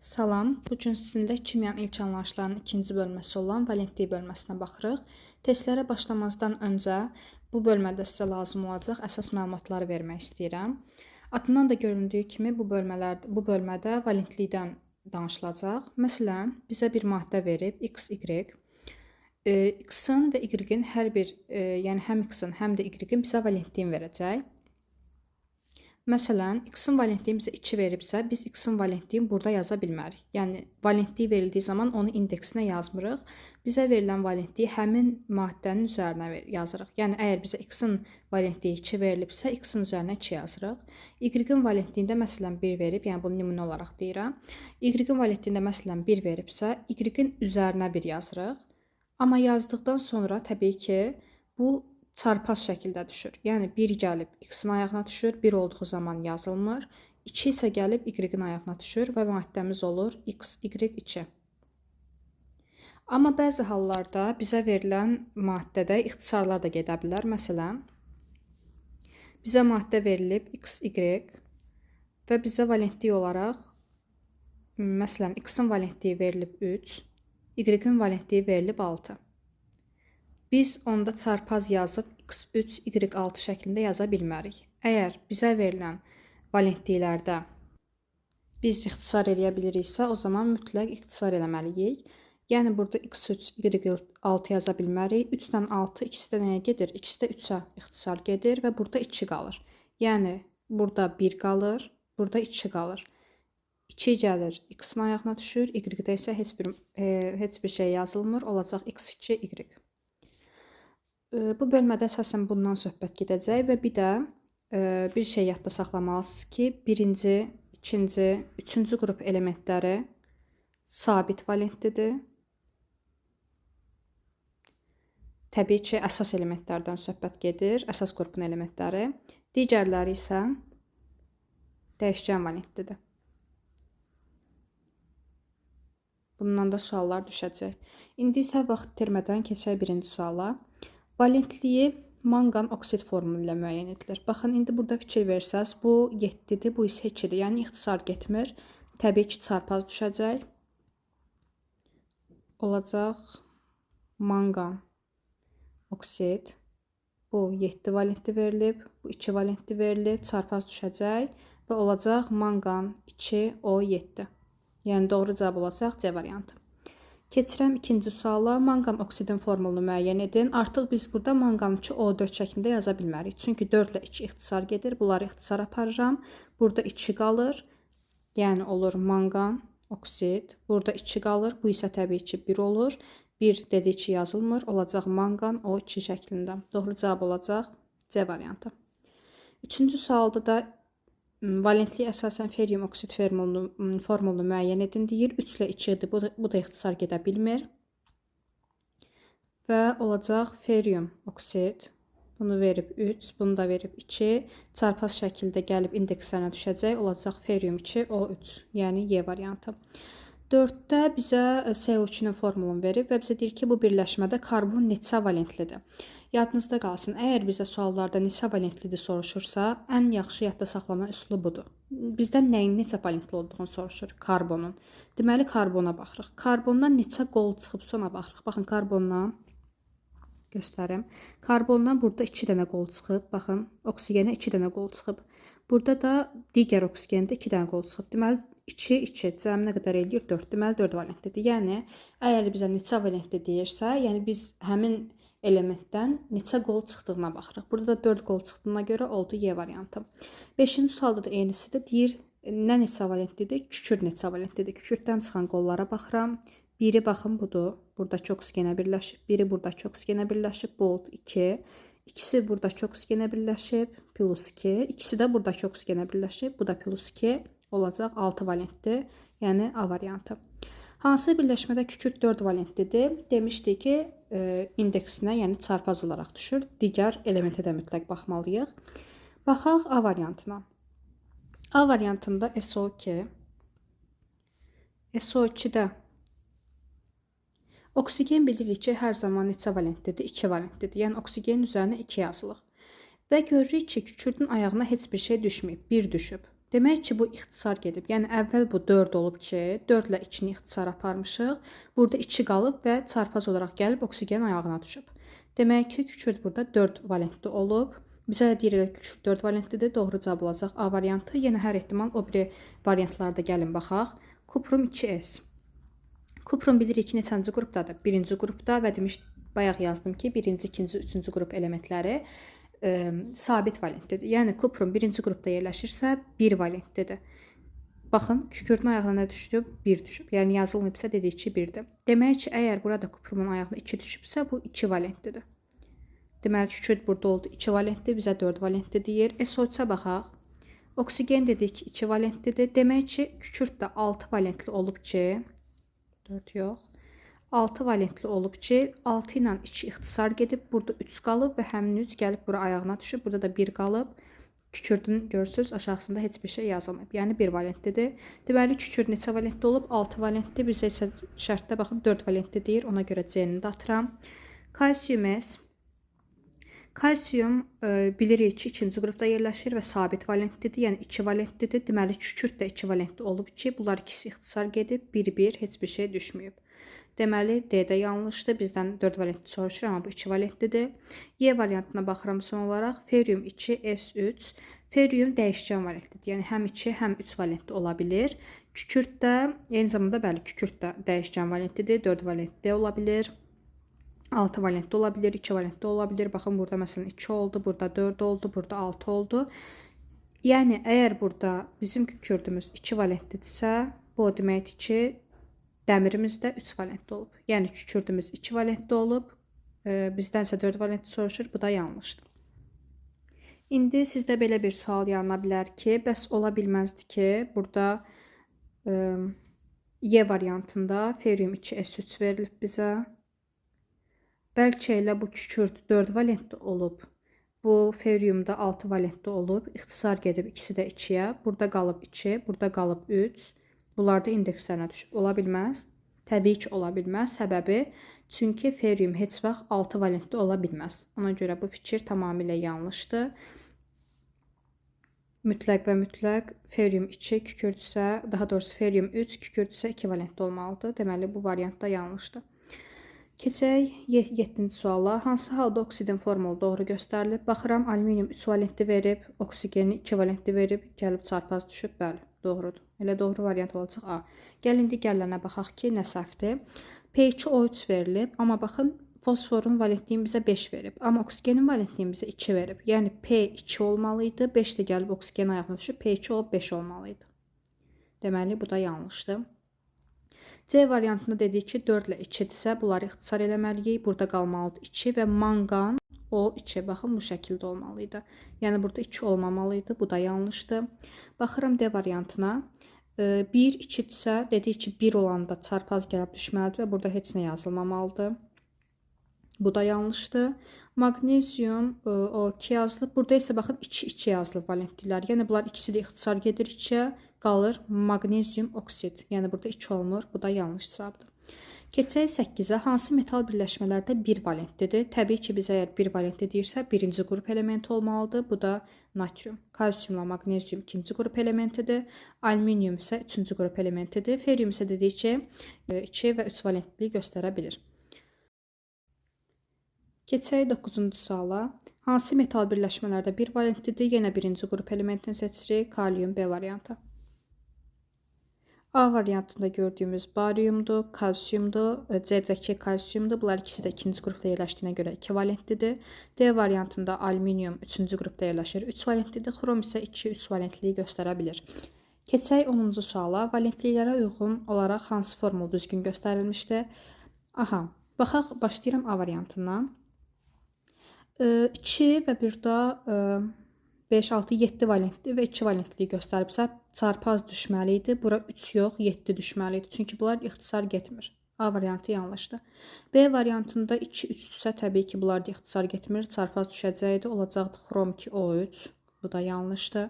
Salam, bu gün sizinlə kimyanın ilk anlayışlarının ikinci bölməsi olan valentlik bölməsinə baxırıq. Testlərə başlamazdan öncə bu bölmədə sizə lazım olacaq əsas məlumatları vermək istəyirəm. Adından da göründüyü kimi bu bölmədə valentlikdən danışılacaq. Məsələn, bizə bir maddə verib X, Y. X-in və Y-in hər bir, yəni həm X-in, həm də Y-in bizə valentliyini verəcək. Məsələn, X-in valentliyini bizə 2 veribsə, biz X-in valentliyini burada yaza bilmərik. Yəni, valentliyi verildiyi zaman onu indeksinə yazmırıq. Bizə verilən valentliyi həmin maddənin üzərinə yazırıq. Yəni, əgər bizə X-in valentliyi 2 verilibsə, X-in üzərinə 2 yazırıq. Y-in valentliyində məsələn 1 verib, yəni bunu nümunə olaraq deyirəm. Y-in valentliyində məsələn 1 veribsə, Y-in üzərinə 1 yazırıq. Amma yazdıqdan sonra təbii ki, bu çarpaz şəkildə düşür. Yəni 1 gəlib X-in ayağına düşür, 1 olduğu zaman yazılmır. 2 isə gəlib Y-in ayağına düşür və maddəmiz olur X, Y, 2. Amma bəzi hallarda bizə verilən maddədə ixtisarlar da gedə bilər. Məsələn, bizə maddə verilib X, Y və bizə valentlik olaraq, məsələn, X-in valentliyi verilib 3, Y-in valentliyi verilib 6. Biz onda çarpaz yazıb x3, y6 şəklində yaza bilmərik. Əgər bizə verilən valentliklərdə biz ixtisar eləyə biliriksə, o zaman mütləq ixtisar eləməliyik. Yəni, burada x3, y6 yaza bilmərik. 3 ilə 6 ikisi də nəyə gedir? İkisi də 3-ə ixtisar gedir və burada 2 qalır. Yəni, burada 1 qalır, burada 2 qalır. 2 gəlir, x-in ayağına düşür, y-də isə heç bir şey yazılmır. Olacaq x2, y. Bu bölmədə əsasən bundan söhbət gedəcək və bir də bir şey yadda saxlamalısınız ki, birinci, ikinci, üçüncü qrup elementləri sabit valentlidir. Təbii ki, əsas elementlərdən söhbət gedir, əsas qrupun elementləri. Digərləri isə dəyişkən valentlidir. Bundan da suallar düşəcək. İndi isə vaxt itirmədən keçək birinci suala. Valentliyi manqan oksid formulu ilə müəyyən edilir. Baxın, indi burada fikir versəz, bu 7-dir, bu isə 2-dir. Yəni, ixtisar getmir. Təbii ki, çarpaz düşəcək. Olacaq manqan oksid. Bu 7 valentli verilib, bu 2 valentli verilib, çarpaz düşəcək və olacaq manqan 2O7. Yəni, doğru cavab olacaq C variantı. Keçirəm ikinci suala. Manqan oksidin formulunu müəyyən edin. Artıq biz burada manqan 2O4 şəklində yaza bilmərik. Çünki 4 ilə 2 ixtisar gedir. Bunları ixtisar aparıram. Burada 2 qalır. Yəni olur manqan oksid. Burada 2 qalır. Bu isə təbii ki 1 olur. 1 dedik ki yazılmır. Olacaq manqan O2 şəklində. Doğru cavab olacaq C variantı. Üçüncü sualda da valentlik əsasən ferium oksid formulunu müəyyən edin deyir. 3 ilə 2-dir. Bu da ixtisar gedə bilmir. Və olacaq ferium oksid. Bunu verib 3, bunu da verib 2. Çarpaz şəkildə gəlib indekslərinə düşəcək. Olacaq ferium 2, O3, yəni Y variantı. 4-də bizə CO2-nin formulunu verib və bizə deyir ki, bu birləşmədə karbon neçə valentlidir? Yadınızda qalsın, əgər bizə suallarda neçə valentlidir soruşursa, ən yaxşı yadda saxlama üsulu budur. Bizdən nəyin neçə valentli olduğunu soruşur? Karbonun. Deməli, karbona baxırıq. Karbondan neçə qol çıxıbsa ona baxırıq. Baxın, karbondan göstərim. Karbondan burada 2 dənə qol çıxıb. Baxın, oksigenə 2 dənə qol çıxıb. Burada da digər oksigendə 2 dənə qol çıxıb. Deməli, 2, 2, cəm nə qədər eləyir? 4. Deməli, 4 valentlidir. Yəni, əgər bizə neçə valentli deyirsə, yəni biz həmin elementdən neçə qol çıxdığına baxırıq. Burada da 4 qol çıxdığına görə oldu Y variantı. 5-ci sualda da eynisidir. Deyir, nə neçə valentlidir? Kükürd neçə valentlidir? Kükürddən çıxan qollara baxıram. Biri baxın budur. Buradakı oksigenə birləşib. Biri buradakı oksigenə birləşib. Bu oldu 2. İkisi buradakı oksigenə birləşib. Plus 2. İkisi də buradakı oksigenə birləşib. Bu da plus 2. Olacaq 6 valentli, yəni A variantı. Hansı birləşmədə kükürd 4 valentlidir? Demişdik ki, indeksinə, yəni çarpaz olaraq düşür. Digər elementə də mütləq baxmalıyıq. Baxaq A variantına. A variantında SO2, SO2-də oksigen bilirik ki, hər zaman neçə valentlidir? 2 valentlidir. Yəni oksigenin üzərinə 2 yazılır. Və görürük ki, kükürdün ayağına heç bir şey düşməyib, 1 düşüb. Demək ki, bu ixtisar gedib. Yəni, əvvəl bu 4 olub ki, 4 ilə 2-ni ixtisar aparmışıq. Burada 2 qalıb və çarpaz olaraq gəlib oksigen ayağına düşüb. Demək ki, kükürt burada 4 valentli olub. Bizə də deyir elə kükürt 4 valentlidir. Doğru cavab olacaq A variantı. Yenə hər ehtimal o biri variantlarda gəlin baxaq. Kuprum 2S. Kuprum bilirik ki, neçənci qrupdadır? Birinci qrupda və demiş, bayaq yazdım ki, birinci, ikinci, üçüncü qrup elementləri sabit valentlidir. Yəni, kuprum birinci qrupda yerləşirsə, 1 valentlidir. Baxın, kükürdün ayağına nə düşdü? 1 düşüb. Yəni, yazılmayıbsa dedik ki, 1-dir. Demək ki, əgər burada kuprumun ayağına 2 düşübsə, bu 2 valentlidir. Deməli, kükürt burada oldu 2 valentli, bizə 4 valentli deyir. SO3-ə baxaq. Oksigen dedik ki, 2 valentlidir. Demək ki, kükürt də 6 valentli olub ki, 4 yox, 6 valentli olub ki, 6 ilə 2 ixtisar gedib, burada 3 qalıb və həmin 3 gəlib bura ayağına düşüb, burada da 1 qalıb. Kükürdün görürsünüz, aşağısında heç bir şey yazılmayıb. Yəni 1 valentlidir. Deməli, kükürt neçə valentli olub? 6 valentli. Bizə isə şərtdə baxın 4 valentli deyir. Ona görə C-ni də atıram. Kalsium S. Kalsium bilirik ki, ikinci qrupda yerləşir və sabit valentlidir, yəni 2 valentlidir. Deməli, kükürt də 2 valentli olub ki, bunlar ikisi ixtisar gedib, 1-1, heç bir şey düşməyib. Deməli, D-də yanlışdır. Bizdən 4 valentli soruşur, amma bu 2 valentlidir. Y variantına baxıram son olaraq. Ferium 2, S3. Ferium dəyişkən valentlidir. Yəni, həm 2, həm 3 valentli ola bilir. Kükürt də, eyni zamanda, bəli, kükürt də dəyişkən valentlidir. 4 valentli ola bilir. 6 valentli ola bilir, 2 valentli ola bilir. Baxın, burada məsələn 2 oldu, burada 4 oldu, burada 6 oldu. Yəni, əgər burada bizim kükürdümüz 2 valentlidirsə, bu o deməkdir ki, dəmirimiz də 3 valentli olub. Yəni, kükürdümüz 2 valentli olub, bizdən isə 4 valentli soruşur, bu da yanlışdır. İndi sizdə belə bir sual yarana bilər ki, bəs ola bilməzdi ki, burada Y variantında ferium 2S3 verilib bizə. Bəlkə elə bu kükürt 4 valentli olub, bu ferium da 6 valentli olub, ixtisar gedib ikisi də 2-yə, burada qalıb 2, burada qalıb 3, bunlar da indekslərinə düşüb. Ola bilməz? Təbii ki, ola bilməz. Səbəbi, çünki ferium heç vaxt 6 valentli ola bilməz. Ona görə bu fikir tamamilə yanlışdır. Mütləq və mütləq ferium 2, kükürt isə, daha doğrusu ferium 3, kükürt isə 2 valentli olmalıdır. Deməli, bu variant da yanlışdır. Keçək 7-ci suala. Hansı halda oksidin formulu doğru göstərilib? Baxıram, alüminium 3 valentli verib, oksigeni 2 valentli verib, gəlib çarpaz düşüb. Bəli, doğrudur. Elə doğru variant olacaq A. Gəlin digərlərinə baxaq ki, nə səhvdir. P2O3 verilib, amma baxın, fosforun valentliyini bizə 5 verib, amma oksigenin valentliyini bizə 2 verib. Yəni P2 olmalı idi, 5 də gəlib oksigen ayağına düşüb, P2O5 olmalı idi. Deməli, bu da yanlışdır. C variantında dedik ki, 4 ilə 2-dirsə, bunları ixtisar eləməliyik. Burada qalmalıdır 2 və manqan O2. Baxın, bu şəkildə olmalı idi. Yəni, burada 2 olmamalı idi. Bu da yanlışdır. Baxıram D variantına. 1, 2-dirsə, dedik ki, 1 olanda çarpaz gəlib düşməlidir və burada heç nə yazılmamalıdır. Bu da yanlışdır. Maqnezium O2 yazılıb. Burada isə baxın 2, 2 yazılıb valentliklər. Yəni, bunlar ikisi də ixtisar gedir 2-yə. Qalır maqnezium oksid. Yəni, burada 2 olmur. Bu da yanlış cavabdır. Keçək 8-ə. Hansı metal birləşmələrdə 1 valentlidir? Təbii ki, biz əgər 1 valentli deyirsə, birinci qrup elementi olmalıdır. Bu da natrium. Kalsiumla maqnezium ikinci qrup elementidir. Alüminium isə üçüncü qrup elementidir. Ferium isə dedik ki, 2 və 3 valentliyi göstərə bilir. Keçək 9-cu suala. Hansı metal birləşmələrdə 1 valentlidir? Yenə birinci qrup elementini seçirik. Kalium B variantı. A variantında gördüyümüz bariumdur, kalsiumdur, C-dəki kalsiumdur. Bunlar ikisi də ikinci qrupda yerləşdiyinə görə 2 valentlidir. D variantında alüminium üçüncü qrupda yerləşir, 3 valentlidir. Xrom isə 2-3 valentliyi göstərə bilir. Keçək 10-cu suala. Valentliklərə uyğun olaraq hansı formul düzgün göstərilmişdir? Aha, baxaq, başlayıram A variantından. 2 və bir də 5, 6, 7 valentli və 2 valentliyi göstəribsə, çarpaz düşməli idi. Bura 3 yox, 7 düşməli idi. Çünki bunlar ixtisar getmir. A variantı yanlışdır. B variantında 2, 3-dürsə, təbii ki, bunlar da ixtisar getmir. Çarpaz düşəcəkdi. Olacaqdı xrom 2, O3. Bu da yanlışdır.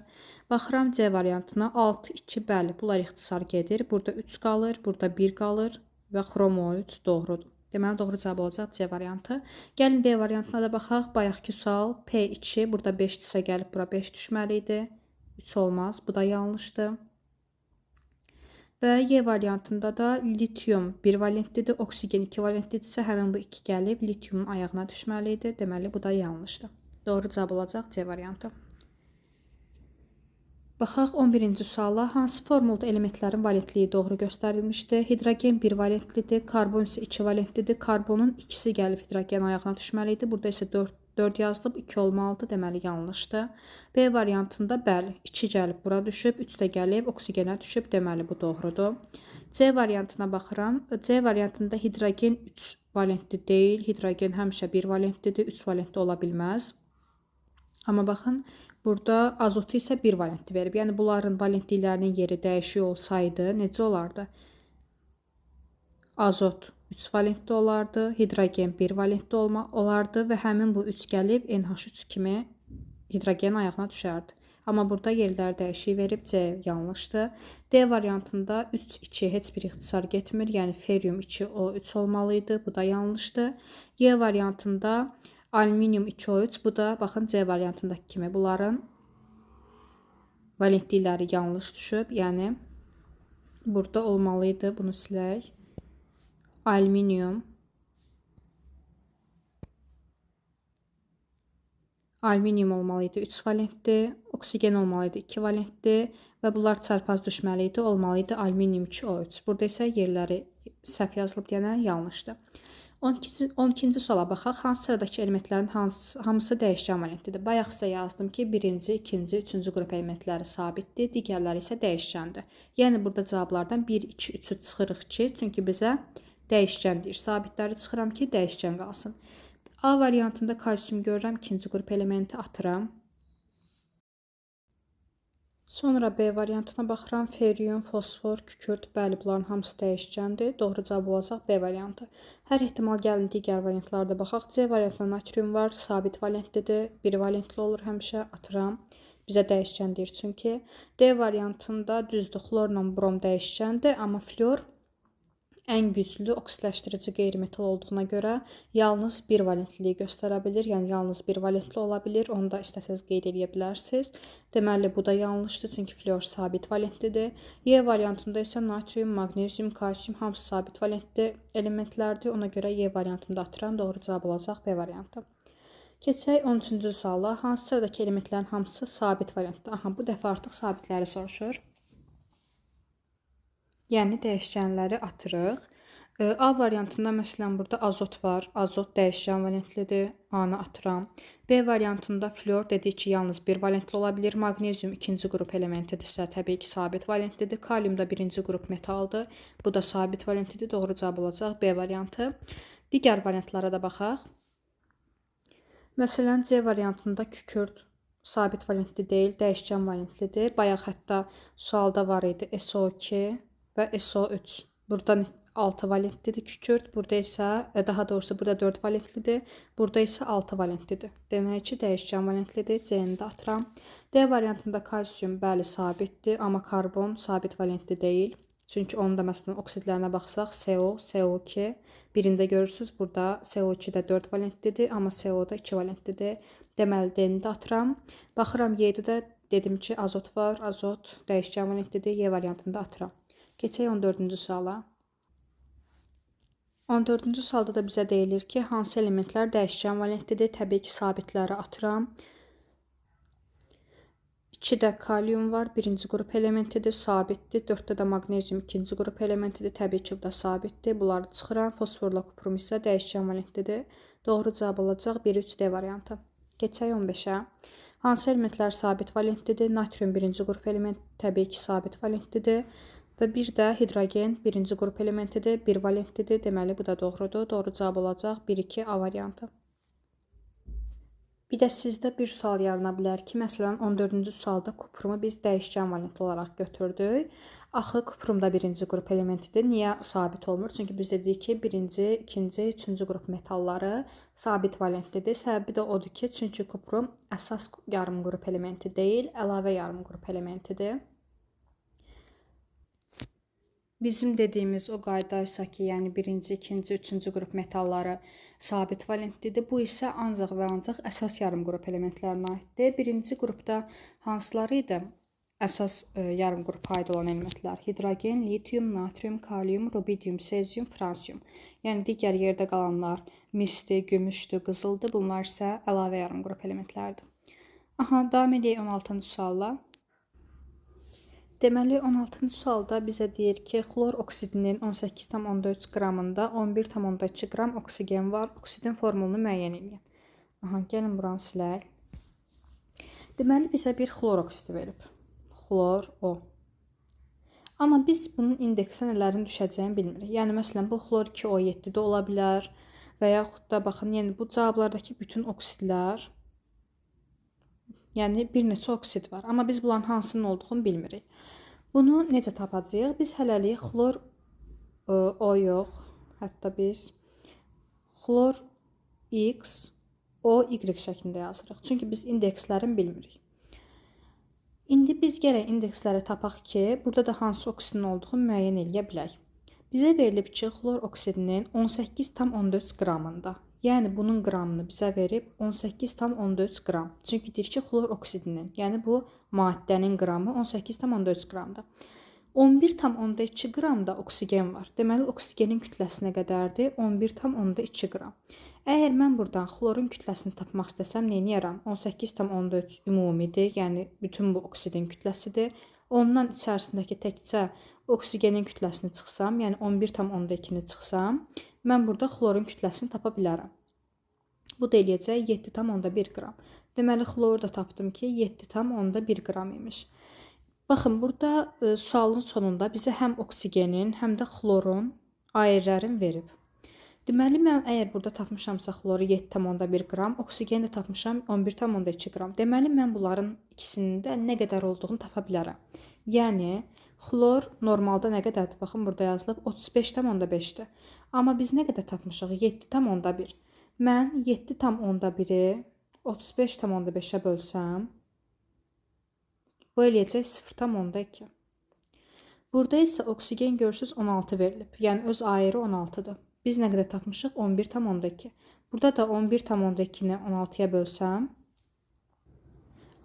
Baxıram C variantına. 6, 2, bəli, bunlar ixtisar gedir. Burada 3 qalır, burada 1 qalır və xrom O3 doğrudur. Deməli, doğru cavab olacaq C variantı. Gəlin D variantına da baxaq. Bayaqki sual P2, burada 5-dirsə gəlib bura 5 düşməli idi. 3 olmaz. Bu da yanlışdır. Və Y variantında da litium 1 valentlidir, oksigen 2 valentlidirsə, həmin bu 2 gəlib litiumun ayağına düşməli idi. Deməli, bu da yanlışdır. Doğru cavab olacaq C variantı. Baxaq 11-ci suala. Hansı formulda elementlərin valentliyi doğru göstərilmişdir? Hidrogen 1 valentlidir, karbon isə 2 valentlidir. Karbonun ikisi gəlib hidrogen ayağına düşməli idi. Burada isə 4 yazılıb, 2 olmalıdır. Deməli, yanlışdır. B variantında bəli, 2 gəlib bura düşüb, 3 də gəlib oksigenə düşüb. Deməli, bu doğrudur. C variantına baxıram. C variantında hidrogen 3 valentli deyil. Hidrogen həmişə 1 valentlidir, 3 valentli ola bilməz. Amma baxın, burada azotu isə 1 valentli verib. Yəni, bunların valentliklərinin yeri dəyişik olsaydı, necə olardı? Azot 3 valentli olardı, hidrogen 1 valentli olardı və həmin bu 3 gəlib NH3 kimi hidrogen ayağına düşərdi. Amma burada yerlər dəyişik verib, C yanlışdır. D variantında 3, 2 heç bir ixtisar getmir. Yəni, ferium 2, O3 olmalı idi. Bu da yanlışdır. Y variantında alüminium 2O3, bu da baxın C variantındakı kimi bunların valentlikləri yanlış düşüb. Yəni, burada olmalı idi. Bunu silək. Alüminium. Alüminium olmalı idi 3 valentli, oksigen olmalı idi 2 valentli və bunlar çarpaz düşməli idi. Olmalı idi alüminium 2O3. Burada isə yerləri səhv yazılıb deyənə yanlışdır. 12-ci suala baxaq. Hansı sıradakı elementlərin hamısı dəyişkən valentlidir? Bayaq sizə yazdım ki, birinci, ikinci, üçüncü qrup elementləri sabitdir, digərləri isə dəyişkəndir. Yəni, burada cavablardan 1, 2, 3-ü çıxırıq ki, çünki bizə dəyişkən deyir. Sabitləri çıxıram ki, dəyişkən qalsın. A variantında kalsium görürəm, ikinci qrup elementi atıram. Sonra B variantına baxıram. Ferium, fosfor, kükürt, bəli, bunların hamısı dəyişkəndir. Doğru cavab olacaq B variantı. Hər ehtimal gəlin digər variantlarda baxaq. C variantında natrium var, sabit valentlidir, 1 valentli olur həmişə, atıram. Bizə dəyişkən deyir çünki. D variantında düzdür, xlorla brom dəyişkəndir, amma flor ən güclü oksidləşdirici qeyri-metal olduğuna görə yalnız bir valentliliyi göstərə bilir. Yəni, yalnız bir valentli ola bilir. Onu da istəsəz qeyd eləyə bilərsiniz. Deməli, bu da yanlışdır, çünki flor sabit valentlidir. Y variantında isə natrium, maqnezium, kalsium hamısı sabit valentli elementlərdir. Ona görə Y variantında atıram. Doğru cavab olacaq B variantı. Keçək 13-cü suala. Hansı sıradakı elementlərin hamısı sabit valentlidir? Aha, bu dəfə artıq sabitləri soruşur. Yəni, dəyişkənləri atırıq. A variantında məsələn burada azot var. Azot dəyişkən valentlidir. A-nı atıram. B variantında flor dedik ki, yalnız bir valentli ola bilir. Maqnezium ikinci qrup elementidirsə, təbii ki, sabit valentlidir. Kalium da birinci qrup metaldır. Bu da sabit valentlidir. Doğru cavab olacaq B variantı. Digər variantlara da baxaq. Məsələn, C variantında kükürt sabit valentli deyil, dəyişkən valentlidir. Bayaq hətta sualda var idi SO2 və SO3. Buradan 6 valentlidir kükürt. Burada isə, daha doğrusu burada 4 valentlidir. Burada isə 6 valentlidir. Demək ki, dəyişkən valentlidir. C-ni də atıram. D variantında kalsium bəli sabitdir, amma karbon sabit valentli deyil. Çünki onun da məsələn oksidlərinə baxsaq CO, CO2 birində görürsünüz. Burada CO2 də 4 valentlidir, amma CO da 2 valentlidir. Deməli, D-ni də atıram. Baxıram Y-də də dedim ki, azot var. Azot dəyişkən valentlidir. Y variantında atıram. Keçək 14-cü suala. 14-cü sualda da bizə deyilir ki, hansı elementlər dəyişkən valentlidir? Təbii ki, sabitləri atıram. 2-də kalium var, birinci qrup elementidir, sabitdir. 4-də də maqnezium ikinci qrup elementidir, təbii ki, bu da sabitdir. Bunları çıxıram. Fosforla kuprum isə dəyişkən valentlidir. Doğru cavab olacaq 1-3 D variantı. Keçək 15-ə. Hansı elementlər sabit valentlidir? Natrium birinci qrup elementi, təbii ki, sabit valentlidir. Və bir də hidrogen birinci qrup elementidir, bir valentlidir. Deməli, bu da doğrudur. Doğru cavab olacaq 1-2 A variantı. Bir də sizdə bir sual yarana bilər ki, məsələn, 14-cü sualda kuprumu biz dəyişkən valentli olaraq götürdük. Axı, kuprum da birinci qrup elementidir. Niyə sabit olmur? Çünki biz dedik ki, birinci, ikinci, üçüncü qrup metalları sabit valentlidir. Səbəbi də odur ki, çünki kuprum əsas yarım qrup elementi deyil, əlavə yarım qrup elementidir. Bizim dediyimiz o qayda isə ki, yəni birinci, ikinci, üçüncü qrup metalları sabit valentlidir. Bu isə ancaq və ancaq əsas yarım qrup elementlərinə aiddir. Birinci qrupda hansıları idi? Əsas yarım qrupa aid olan elementlər hidrogen, litium, natrium, kalium, rubidium, sezium, fransium. Yəni digər yerdə qalanlar misdir, gümüşdür, qızıldır. Bunlar isə əlavə yarım qrup elementlərdir. Aha, davam edək 16-cı sualla. Deməli 16-cı sualda bizə deyir ki, xlor oksidinin 18,3 qramında 11,2 qram oksigen var. Oksidin formulunu müəyyən eləyin. Aha, gəlin buranı silək. Deməli bizə bir xlor oksidi verib. Xlor O. Amma biz bunun indeksinə nələrin düşəcəyini bilmirik. Yəni məsələn bu xlor 2O7 də ola bilər və yaxud da baxın, yəni bu cavablardakı bütün oksidlər, yəni bir neçə oksid var. Amma biz bunların hansının olduğunu bilmirik. Bunu necə tapacağıq? Biz hələlik xlor O yox, hətta biz xlor X, O, Y şəklində yazırıq. Çünki biz indekslərini bilmirik. İndi biz gərək indeksləri tapaq ki, burada da hansı oksidin olduğunu müəyyən eləyə bilək. Bizə verilib ki, xlor oksidinin 18,4 qramında. Yəni bunun qramını bizə verib 18,4 qram. Çünki deyir ki, xlor oksidinin, yəni bu maddənin qramı 18,4 qramdır. 11,2 qramda oksigen var. Deməli, oksigenin kütləsi nə qədərdir? 11,2 qram. Əgər mən buradan xlorun kütləsini tapmaq istəsəm, nə edərəm? 18,4 ümumidir, yəni bütün bu oksidin kütləsidir. Ondan içərisindəki təkcə oksigenin kütləsini çıxsam, yəni 11,2-ni çıxsam, mən burada xlorun kütləsini tapa bilərəm. Bu da eləyəcək 7,1 qram. Deməli, xloru da tapdım ki, 7,1 qram imiş. Baxın, burada sualın sonunda bizə həm oksigenin, həm də xlorun airlərini verib. Deməli, mən əgər burada tapmışamsa xloru 7,1 qram, oksigeni də tapmışam 11,2 qram. Deməli, mən bunların ikisinin də nə qədər olduğunu tapa bilərəm. Yəni, xlor normalda nə qədərdir? Baxın, burada yazılıb 35,5-dir. Amma biz nə qədər tapmışıq? 7,1. Mən 7,1-i 35,5-ə bölsəm, bu eləyəcək 0,2. Burada isə oksigen görürsünüz 16 verilib. Yəni öz airi 16-dır. Biz nə qədər tapmışıq? 11,2. Burada da 11,2-ni 16-ya bölsəm,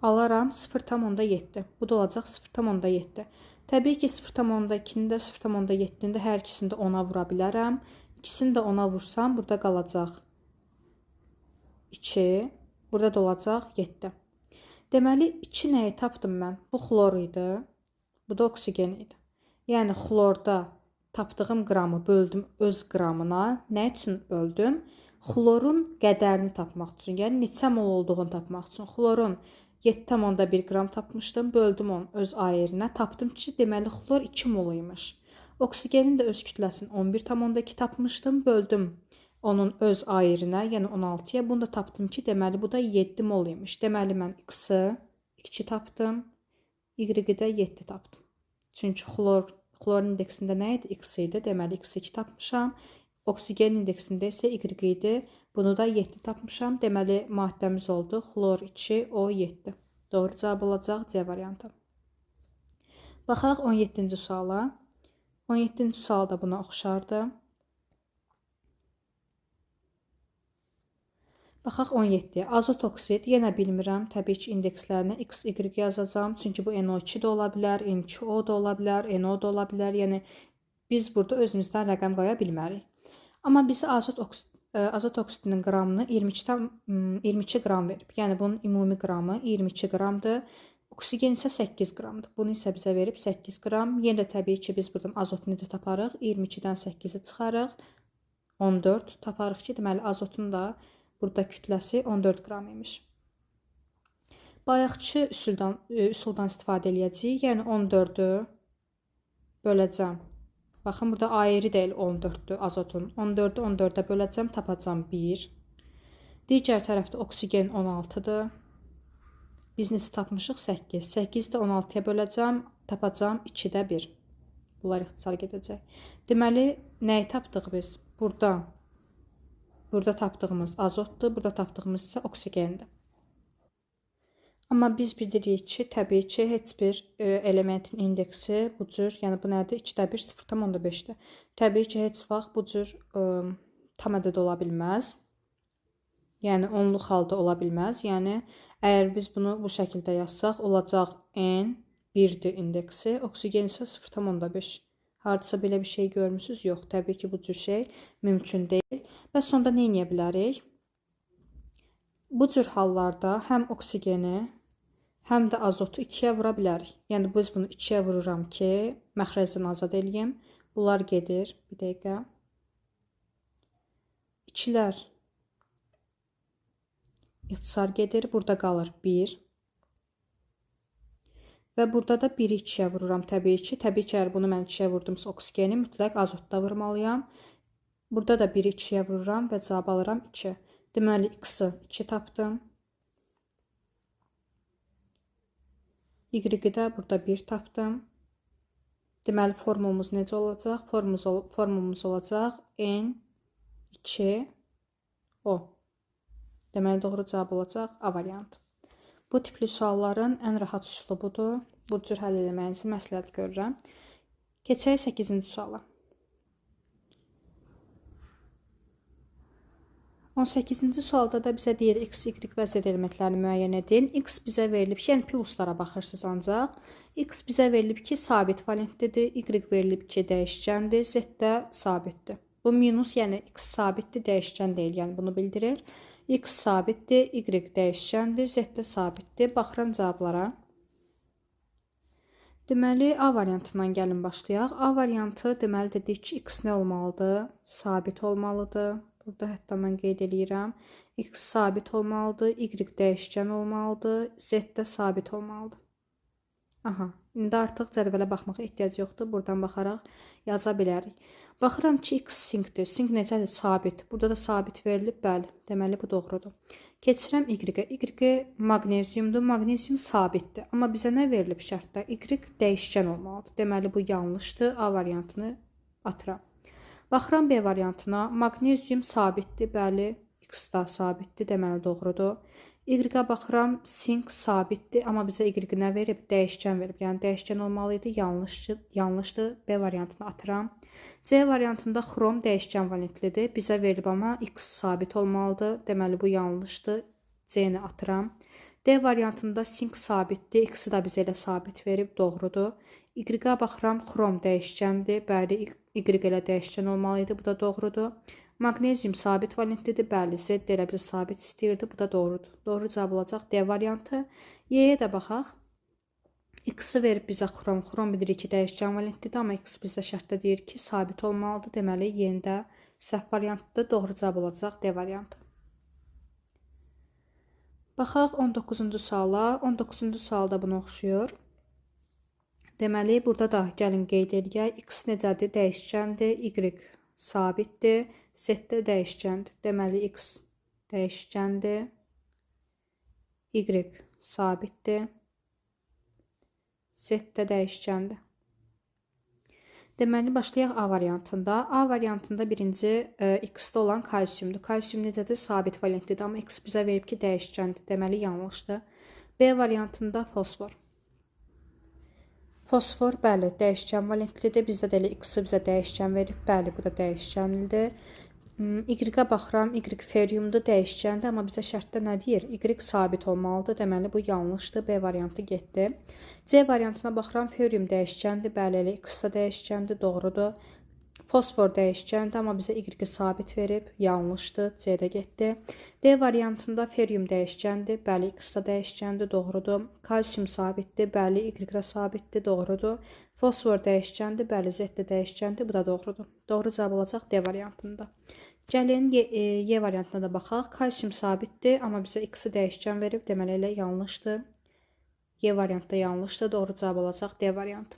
alaram 0,7. Bu da olacaq 0,7. Təbii ki, 0,2-ni də 0,7-ni də hər ikisini də 10-a vura bilərəm. İkisini də 10-a vursam, burada qalacaq 2. Burada da olacaq 7. Deməli, 2 nəyi tapdım mən? Bu xlor idi, bu da oksigen idi. Yəni, xlorda tapdığım qramı böldüm öz qramına. Nə üçün böldüm? Xlorun qədərini tapmaq üçün, yəni neçə mol olduğunu tapmaq üçün. Xlorun 7,1 qram tapmışdım, böldüm onun öz airinə. Tapdım ki, deməli, xlor 2 mol imiş. Oksigenin də öz kütləsini 11,2 tapmışdım, böldüm onun öz airinə, yəni 16-ya. Bunu da tapdım ki, deməli, bu da 7 mol imiş. Deməli, mən X-i 2 tapdım, Y-i də 7 tapdım. Çünki xlorun indeksində nə idi? X idi. Deməli, X-i 2 tapmışam. Oksigen indeksində isə Y idi. Bunu da 7 tapmışam. Deməli, maddəmiz oldu. Xlor 2, O 7. Doğru cavab olacaq C variantı. Baxaq 17-ci suala. 17-ci sual da buna oxşardı. Baxaq 17-yə. Azot oksid, yenə bilmirəm. Təbii ki, indekslərinə X, Y yazacağam. Çünki bu NO2 də ola bilər, N2O da ola bilər, NO da ola bilər. Yəni, biz burada özümüzdən rəqəm qoya bilmərik. Amma bizə azot oksidinin qramını 22 qram verib. Yəni, bunun ümumi qramı 22 qramdır. Oksigen isə 8 qramdır. Bunu isə bizə verib 8 qram. Yenə də təbii ki, biz buradan azotu necə taparıq? 22-dən 8-i çıxarıq. 14 taparıq ki, deməli, azotun da burada kütləsi 14 qram imiş. Bayaqçı üsuldan istifadə eləyəcəyik. Yəni 14-ü böləcəm. Baxın, burada ayrı deyil 14-dür azotun. 14-ü 14-ə böləcəm, tapacam 1. Digər tərəfdə oksigen 16-dır. Biz necə tapmışıq? 8. 8-i də 16-ya böləcəm, tapacam 2-də 1. Bunlar ixtisar gedəcək. Deməli, nəyi tapdıq biz? Burada tapdığımız azotdur, burada tapdığımız isə oksigendir. Amma biz bilirik ki, təbii ki, heç bir elementin indeksi bu cür, yəni bu nədir? 2-də 1, 0,5-dir. Təbii ki, heç vaxt bu cür tam ədəd ola bilməz. Yəni, onluq halda ola bilməz. Yəni, əgər biz bunu bu şəkildə yazsaq, olacaq N 1-dir indeksi, oksigen isə 0,5. Hardasa belə bir şey görmüsünüz? Yox, təbii ki, bu cür şey mümkün deyil. Və sonda nə edə bilərik? Bu cür hallarda həm oksigeni, həm də azotu 2-yə vura bilərik. Yəni, biz bunu 2-yə vururam ki, məxrəcdən azad eləyim. Bunlar gedir. Bir dəqiqə. 2-lər ixtisar gedir. Burada qalır 1. Və burada da 1-i 2-yə vururam təbii ki. Təbii ki, əgər bunu mən 2-yə vurdumsa oksigeni mütləq azotda vurmalıyam. Burada da 1-i 2-yə vururam və cavab alıram 2. Deməli, x-i 2 tapdım. Y-i də burada 1 tapdım. Deməli, formulumuz necə olacaq? Formulumuz olacaq N, 2, O. Deməli, doğru cavab olacaq A variantı. Bu tipli sualların ən rahat üslubudur. Bu cür həll eləməyinizi məsləhət görürəm. Keçək 8-ci suala. 18-ci sualda da bizə deyir X, Y və Z elementlərini müəyyən edin. X bizə verilib ki, yəni pluslara baxırsınız ancaq. X bizə verilib ki, sabit valentlidir. Y verilib ki, dəyişkəndir. Z də sabitdir. Bu minus, yəni X sabitdir, dəyişkən deyil, yəni bunu bildirir. X sabitdir, Y dəyişkəndir, Z də sabitdir. Baxıram cavablara. Deməli, A variantından gəlin başlayaq. A variantı, deməli, dedik ki, X nə olmalıdır? Sabit olmalıdır. Burada hətta mən qeyd eləyirəm. X sabit olmalıdır, Y dəyişkən olmalıdır, Z də sabit olmalıdır. Aha, indi artıq cədvələ baxmağa ehtiyac yoxdur. Buradan baxaraq yaza bilərik. Baxıram ki, X sinkdir. Sink necədir? Sabit. Burada da sabit verilib. Bəli, deməli bu doğrudur. Keçirəm Y-ə. Y maqneziumdur. Maqnezium sabitdir. Amma bizə nə verilib şərtdə? Y dəyişkən olmalıdır. Deməli bu yanlışdır. A variantını atıram. Baxıram B variantına. Maqnezium sabitdir. Bəli, X da sabitdir. Deməli doğrudur. Y-ə baxıram, sink sabitdir, amma bizə Y nə verib? Dəyişkən verib. Yəni dəyişkən olmalı idi. Yanlışdır. Yanlışdır. B variantını atıram. C variantında xrom dəyişkən valentlidir. Bizə verilib amma X sabit olmalıdır. Deməli bu yanlışdır. C-ni atıram. D variantında sink sabitdir. X-i də bizə elə sabit verib. Doğrudur. Y-ə baxıram, xrom dəyişkəndir. Bəli, Y elə dəyişkən olmalı idi. Bu da doğrudur. Maqnezium sabit valentlidir. Bəli, Z də elə bir sabit istəyirdi. Bu da doğrudur. Doğru cavab olacaq D variantı. Y-yə də baxaq. X-i verib bizə xrom. Xrom bilirik ki, dəyişkən valentlidir, amma X bizə şərtdə deyir ki, sabit olmalıdır. Deməli, Y-nin də səhv variantıdır. Doğru cavab olacaq D variantı. Baxaq 19-cu suala. 19-cu sual da buna oxşuyur. Deməli, burada da gəlin qeyd eləyək. X necədir? Dəyişkəndir. Y sabitdir. Z də dəyişkəndir. Deməli, X dəyişkəndir. Y sabitdir. Z də dəyişkəndir. Deməli, başlayaq A variantında. A variantında birinci X-də olan kalsiumdur. Kalsium necədir? Sabit valentlidir, amma X bizə verib ki, dəyişkəndir. Deməli, yanlışdır. B variantında fosfor. Fosfor, bəli, dəyişkən valentlidir. Bizdə də elə X-i bizə dəyişkən verib. Bəli, bu da dəyişkənlidir. Y-ə baxıram, Y feriumdur, dəyişkəndir, amma bizə şərtdə nə deyir? Y sabit olmalıdır. Deməli, bu yanlışdır. B variantı getdi. C variantına baxıram, ferium dəyişkəndir. Bəli, elə X də dəyişkəndir, doğrudur. Fosfor dəyişkəndir, amma bizə Y sabit verib, yanlışdır, C də getdi. D variantında ferium dəyişkəndir, bəli, X də dəyişkəndir, doğrudur. Kalsium sabitdir, bəli, Y də sabitdir, doğrudur. Fosfor dəyişkəndir, bəli, Z də dəyişkəndir, bu da doğrudur. Doğru cavab olacaq D variantında. Gəlin Y variantına da baxaq. Kalsium sabitdir, amma bizə X-i dəyişkən verib, deməli elə yanlışdır. Y variantı da yanlışdır, doğru cavab olacaq D variantı.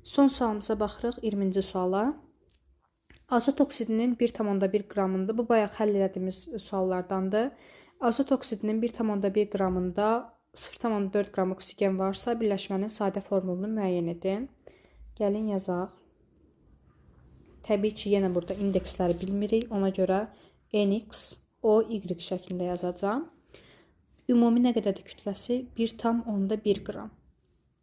Son sualımıza baxırıq, 20-ci suala. Azot oksidinin 1,1 qramında, bu bayaq həll elədiyimiz suallardandır. Azot oksidinin 1,1 qramında 0,4 qram oksigen varsa, birləşmənin sadə formulunu müəyyən edin. Gəlin yazaq. Təbii ki, yenə burada indeksləri bilmirik. Ona görə NX, O, Y şəklində yazacağam. Ümumi nə qədərdir kütləsi? 1,1 qram.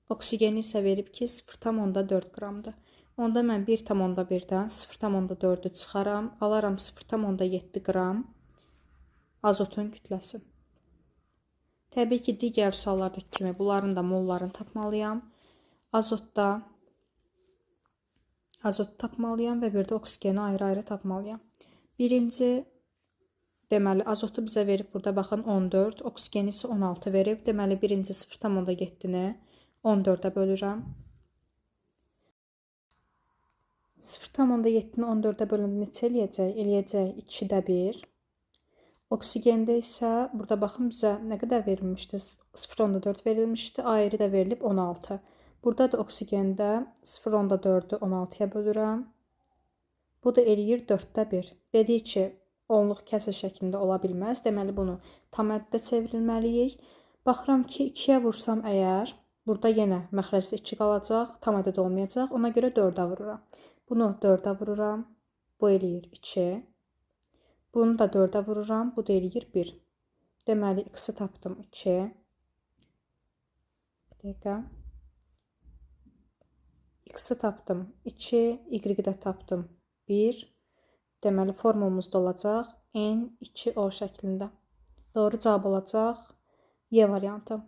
Oksigeni isə verib ki, 0,4 qramdır. Onda mən 1,1-dən 0,4-ü çıxaram. Alaram 0,7 qram azotun kütləsi. Təbii ki, digər suallardakı kimi bunların da mollarını tapmalıyam. Azotda azot tapmalıyam və bir də oksigeni ayrı-ayrı tapmalıyam. Birinci, deməli, azotu bizə verib burada baxın 14, oksigeni isə 16 verib. Deməli, birinci 0,7-ni 14-ə bölürəm. 0,7-ni 14-ə böləndə neçə eləyəcək? Eləyəcək 2-də 1. Oksigendə isə burada baxın bizə nə qədər verilmişdi? 0,4 verilmişdi. Ayrı da verilib 16. Burada da oksigendə 0,4-ü 16-ya bölürəm. Bu da eləyir 4-də 1. Dedik ki, onluq kəsr şəklində ola bilməz. Deməli, bunu tam ədədə çevrilməliyik. Baxıram ki, 2-yə vursam əgər, burada yenə məxrəcdə 2 qalacaq, tam ədəd olmayacaq. Ona görə 4-ə vururam. Bunu 4-ə vururam. Bu eləyir 2. Bunu da 4-ə vururam. Bu da eləyir 1. Deməli, x-i tapdım 2. Bir dəqiqə. X-i tapdım 2, y-i də tapdım 1. Deməli, formulumuz da olacaq N2O şəklində. Doğru cavab olacaq Y variantı.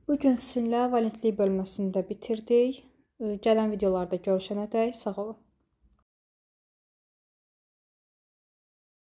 Bu gün sizinlə valentlik bölməsini də bitirdik. Gələn videolarda görüşənədək sağ olun.